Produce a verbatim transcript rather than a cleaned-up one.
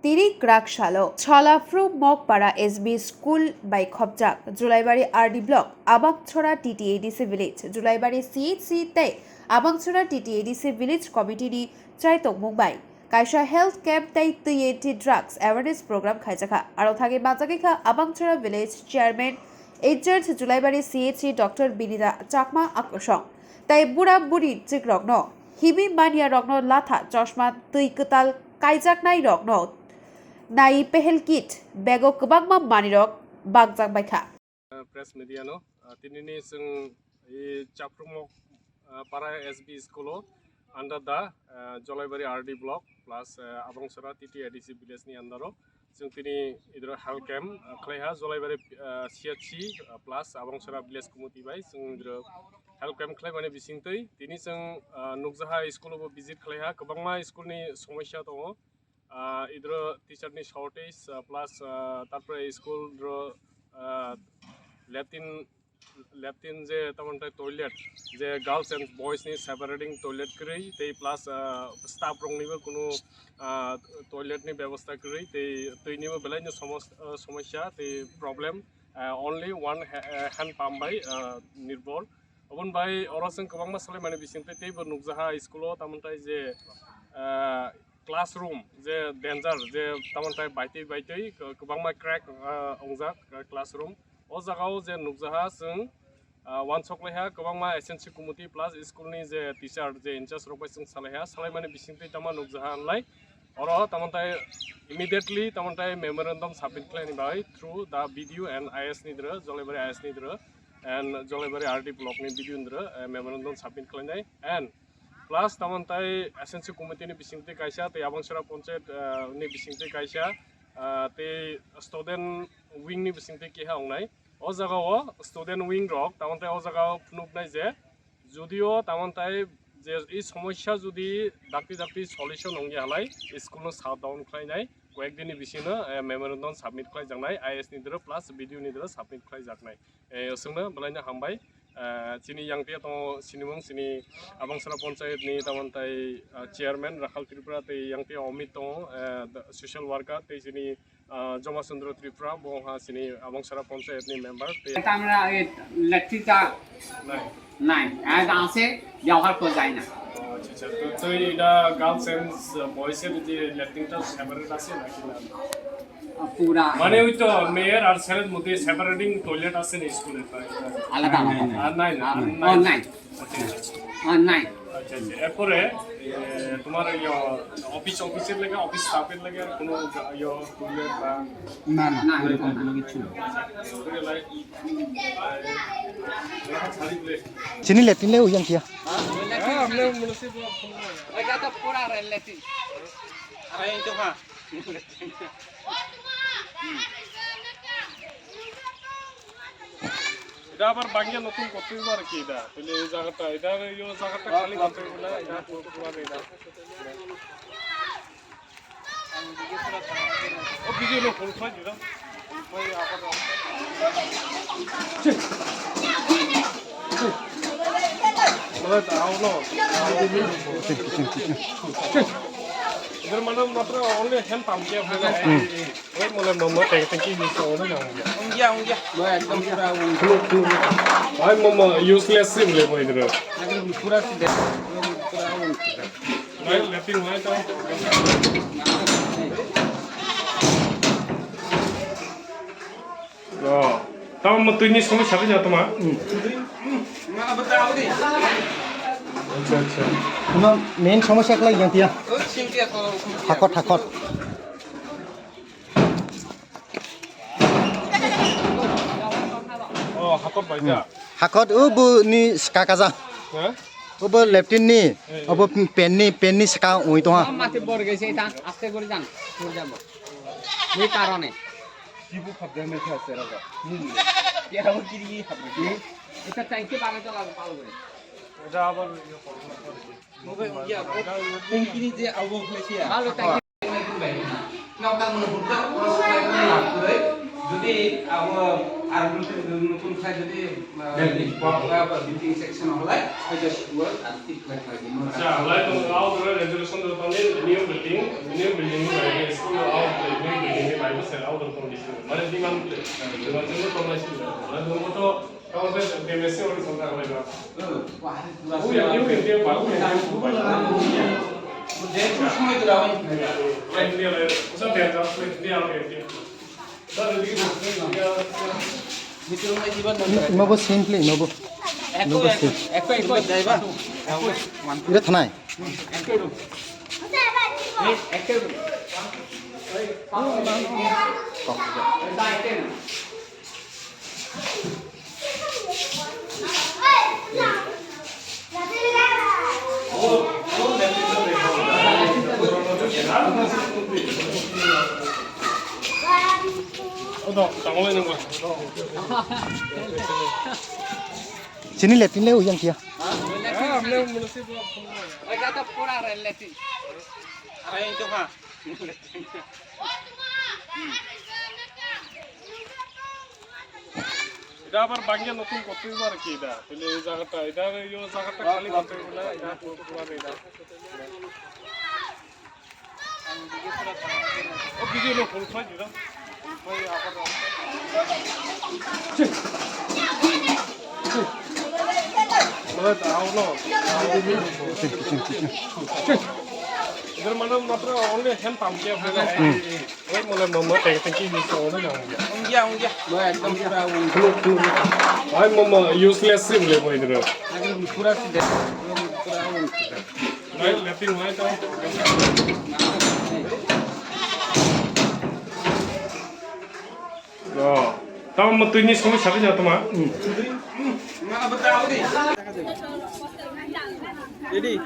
Tini kwrak salo Chalaphru Mokpara S B School bai khopjak Julaibari R D Block, Abangchora T T A D C Village, Julaibari C H C tei Abangchora T T A D C Village Committee ni chaitokmung bai kaisa health camp tei twi anti drugs awareness program khaijakha. Aro thangwi manjagwi kha Abangchora Village Chairman in charge Julaibari C H C Doctor Binita Chakma Akwsong tei bura buri chikrokno himwi manya rokno latha chosma twi kwtal kaijaknai rokno nai pehel kit bego kwbangma manwi rok bangjak baikha. Press media no, ah, tinini chwng i Chaprwngmok, ah, para S B school o under the, ah, Jolaibari R D block plus, ah, Abongchora T T A D C village ni under o chwng tini idro health camp, ah, khlaiha Jolaibari, ah, C H C, ah, plus Abongchora village committee bai chwng idro health camp khlaimani bisingtwi tini chwng, ah, nukjaha school o bo visit khlaiha, kwbangma school ni somosya tongo. Ah, idro teacher ni shortage, ah, plus, ah, tarpore school dro, ah, latrine, latrine je tamon tai toilet, je girls and boys ni separating toilet kwrwi tei plus, ah, staff rok ni bo kunu, ah, toilet ni bebostha kwrwi tei twi ni bo belai no somos-, ah, somosya tei problem, ah, only one ha-, ah, hand pump bai, ah, nirbor. Oboni bai oro chwng kwbangma salaimani bisingtwi teibo nukjaha school o tamon tai je, ah, classroom je danger je tamon tai baitwi baitwi kwbangma crack, ah, wngjak, ah, classroom. O jaga o je nukjaha chwng, ah, uansuk laiha kwbangma S N C committee plus school ni je teacher je in charge rok bai chwng salaiha, salaimani bisingtwi tamo nukjaha wnlai. Oro tamon tai immediately tamon tai memorandum submit khlaini bai through the B D O and I S ni dro, Jolaibari I S ni dro, and Jolaibari R D block ni B D O ni dro, eh, memorandum submit khlainai, and plus tamon tai S N C committee ni bisingtwi kaisa tei Abangchora Panchayat, eh, ni bisingtwi kaisa, eh, tei student wing ni bisingtwi keha wngnai. O jaga o student wing rok tamon tai o jaga o phunuknai je judio tamon tai je i somosya judi dakti dakti solution wngya halai school no shutdown khlainai, koyek din ni bisingno, eh, memorandum submit khlaijaknai I S ni dro plus B D O ni dro submit khlaijaknai. Eh, chwngno belai no hambai. Eh, chini yang tia tongo sinimung chini Abangchora Panchayat ni tamon tai, eh, chairman Rakhal Tripura tei yang tia Omit tongo, eh, the social worker tei chini, eh, Joma Chandra Tripura bo ha chini Abangchora Panchayat ni member tei আমরা এই লেট্রিনটা নাই। নাই, আর আছে ব্যবহার করা যায় না। আচ্ছা, আচ্ছা। তো, তো এটা গার্লস এন্ড বয়েজ এর যে ল্যাট্রিনটা সেপারেট আছে নাকি না? পুরা মানে ওই তো মেয়ের আর ছেলের মধ্যে সেপারেটিং টয়লেট আছে না স্কুলে? আলাদা, আলাদা। আর নাই না? আর ও, নাই। নাই। আচ্ছা, আচ্ছা। আর নাই। আচ্ছা, আচ্ছা। এরপরে, এ, তোমার ওই, অ, অফিস, অফিসের লেগে, অফিস স্টাফের লেগে আর কোনো ইয়ে টয়লেট বা না, না, না, এরকম কোনো কিছু না। Chini le, tini le uyang kia. এটা তো পুরা রেল লেট্রিন। আরে এই তো হ্যাঁ। এটা আবার ভাঙিয়ে নতুন করতে হবে আর কি এটা। তাহলে এই জায়গাটা, এটা এই জায়গাটা খালি করতে হবে না, এটা পুরো পুরো এটা। Idur mana matra only hand pump kya. Oi, mole mama thank you, you so only na. Ungya, ungya. Bo ekdom pura ung. Oi, mama useless sim le boy idur. Ekdom pura si de. Pura ung. Oi, lapping oi to. Oh, tamo mo twi ni somosya khe toma. Acha, acha. Toma main somosya khlai yang tia. Hakot, hakot. Oh, hakot bai ja. Hakot ubu ni skaka ja. Ha? Ubu leptin ni, eh, eh, ubu pen ni, pen ni ska ui to ha. Mama te bor gese ta, aste gori jan, gori jan. Ni karone. Kibu khabjak nai kha sera ba. Hmm. Kera bo kiri khabjak. Eta tanki bana to lagu palu gori. Eta abar yo korona. Mobile ya. Tanki ni je abo khlai ya. Lalu tanki. Nokta mano hurda oro supply ko na koi. Jodi abo ar nutun khai jodi, ah, building section holai, I just work and Acha, halai tong out the resolution do tong new building, new building ni bai school out Imabo simply imabo. Imabo sim. Ira thanai. Chini latrine le uyang kia. Ida abar bangya notun kotwi bar ki ida. Tele ei jaga ta, ida ei jaga ta khali kotwi na, ida kotwi bar ida. O video lo full khlai di da. Bai abar. Mane da, no. Idan mane matra only hand pump ke. Hmm. Wai mole mama teng teng ki use ong na ong ya. Ong ya, ong ya. Bo ekdom pura ong. Wai mama useless sim le boy dro. Ekdom pura si de. Pura ong. Wai latrine wai ta. Yo. Tamo mo twi ni simi sabi ja tama. Ready.